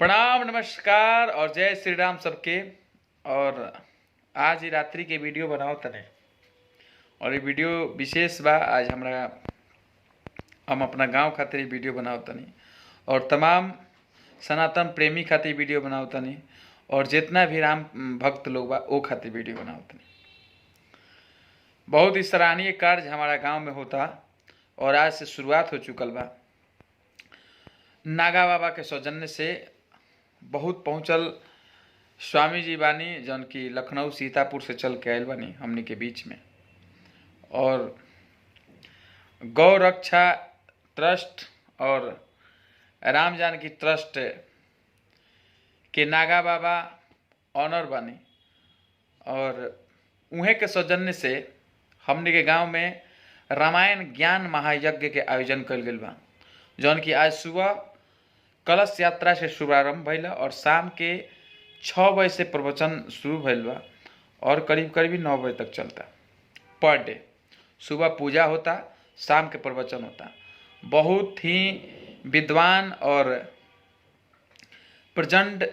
प्रणाम, नमस्कार और जय श्री राम सबके। और आज ही रात्रि के वीडियो बनाओ तने और ये वीडियो विशेष बा। आज हमरा हम अपना गांव खातिर ई वीडियो बनाओ तनी और तमाम सनातन प्रेमी खातिर वीडियो बनाओ तनी और जितना भी राम भक्त लोग बा ओ खातिर वीडियो बनाओ तनी। बहुत ही सराहनीय कार्य हमारा गांव में होता और आज से शुरुआत हो चुकल बा। नागा बाबा के सौजन्य से बहुत पहुँचल स्वामी जी बानी जौन की लखनऊ सीतापुर से चल के आयल बानी हमनी के बीच में। और गौ रक्षा ट्रस्ट और राम जानकी ट्रस्ट के नागा बाबा ऑनर बानी और उहें के सौजन्य से हमनी के गांव में रामायण ज्ञान महायज्ञ के आयोजन कल गेल बा, जौन की आज सुबह कलश यात्रा से शुभारंभ भइल और शाम के 6 बजे से प्रवचन शुरू भइल बा और करीब करीब 9 बजे तक चलता। पर डे सुबह पूजा होता, शाम के प्रवचन होता। बहुत ही विद्वान और प्रचंड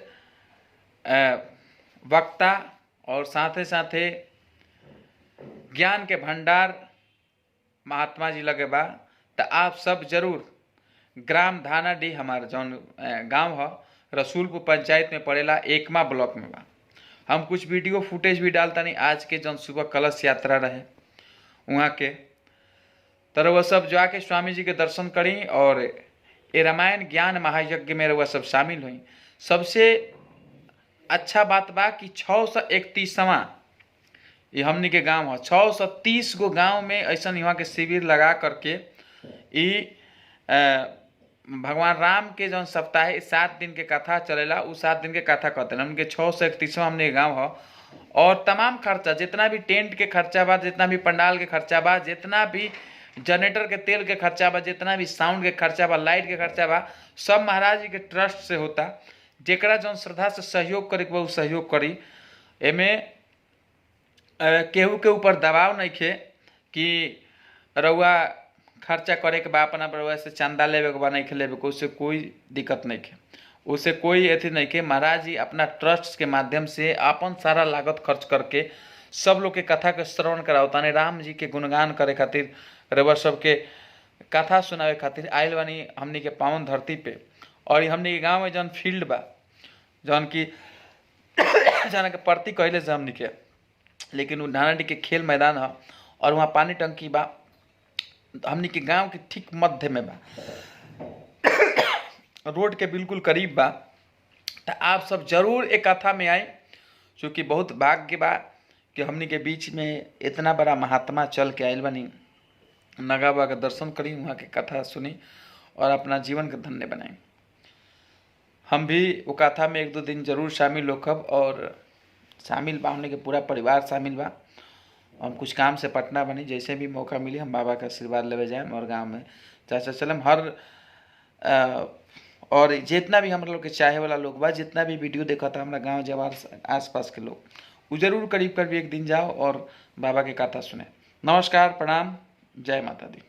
वक्ता और साथे साथे ज्ञान के भंडार महात्मा जी लगे बा। तो आप सब जरूर ग्राम धानाडीह हमार जौन गांव ह रसूलपुर पंचायत में पड़ेला, एकमा ब्लॉक में बा। हम कुछ वीडियो फुटेज भी डालतानी आज के जौन सुबह कलश यात्रा रहे वहाँ के, तो रउआ सब जाके स्वामी जी के दर्शन करी और ये रामायण ज्ञान महायज्ञ में रउआ सब शामिल हुई। सबसे अच्छा बात बा कि 631वां ये हमनी के गांव है। 630 गो गांव में ऐसा यहाँ के शिविर लगा करके ई भगवान राम के जौन सप्ताह 7 दिन के कथा चलेला, उ 7 दिन के कथा कहते हैं। उनके 631वां हमने के गांव है। और तमाम खर्चा, जितना भी टेंट के खर्चा बा, जितना भी पंडाल के खर्चा बा, जितना भी जनरेटर के तेल के खर्चा बा, जितना भी साउंड के खर्चा बा, लाइट के खर्चा बा, सब महाराज जी के ट्रस्ट से होता। जेकरा जौन श्रद्धा से सहयोग करे के बा उ सहयोग करी। एमे केहू के ऊपर दबाव नहीं खे कि रउआ खर्चा करे के बा, अपना रउआ से चंदा लेवे के बा, नहीं लेवे के, उससे कोई दिक्कत नहीं खे, उससे कोई अथी नहीं खे। महाराज जी अपना ट्रस्ट के माध्यम से अपन सारा लागत खर्च करके सब लोग के कथा के श्रवण करावतानी, राम जी के गुणगान करे खातिर, रउआ सबके कथा सुनावे खातिर आयल बानी हमनी के पावन धरती पे। और हमनी के गाँव में जौन फील्ड बा, जौन की जौन के परती कहले से हमनी के, लेकिन वो धानाडीह के खेल मैदान है और वहाँ पानी टंकी बा, हमनी के गांव के ठीक मध्य में बा, रोड के बिल्कुल करीब बा। तो आप सब जरूर एक कथा में आए, चूँकि बहुत भाग्य बा कि हमनी के बीच में इतना बड़ा महात्मा चल के आयल बनी। नागा बाबा के दर्शन करी, वहाँ के कथा सुनी और अपना जीवन के धन्य बनाई। हम भी वो कथा में 1-2 दिन जरूर शामिल होखब और शामिल बा, हमने के पूरा परिवार शामिल बा। हम कुछ काम से पटना बनी, जैसे भी मौका मिली हम बाबा का आशीर्वाद लेवे जाएम और गांव में चाचा चलम। हर और जितना भी हम लोग के चाहे वाला लोग बा, जितना भी वीडियो देखा था हमारा गांव जवार आसपास के लोग, वो जरूर करीब करीब एक दिन जाओ और बाबा के कथा सुने। नमस्कार, प्रणाम, जय माता दी।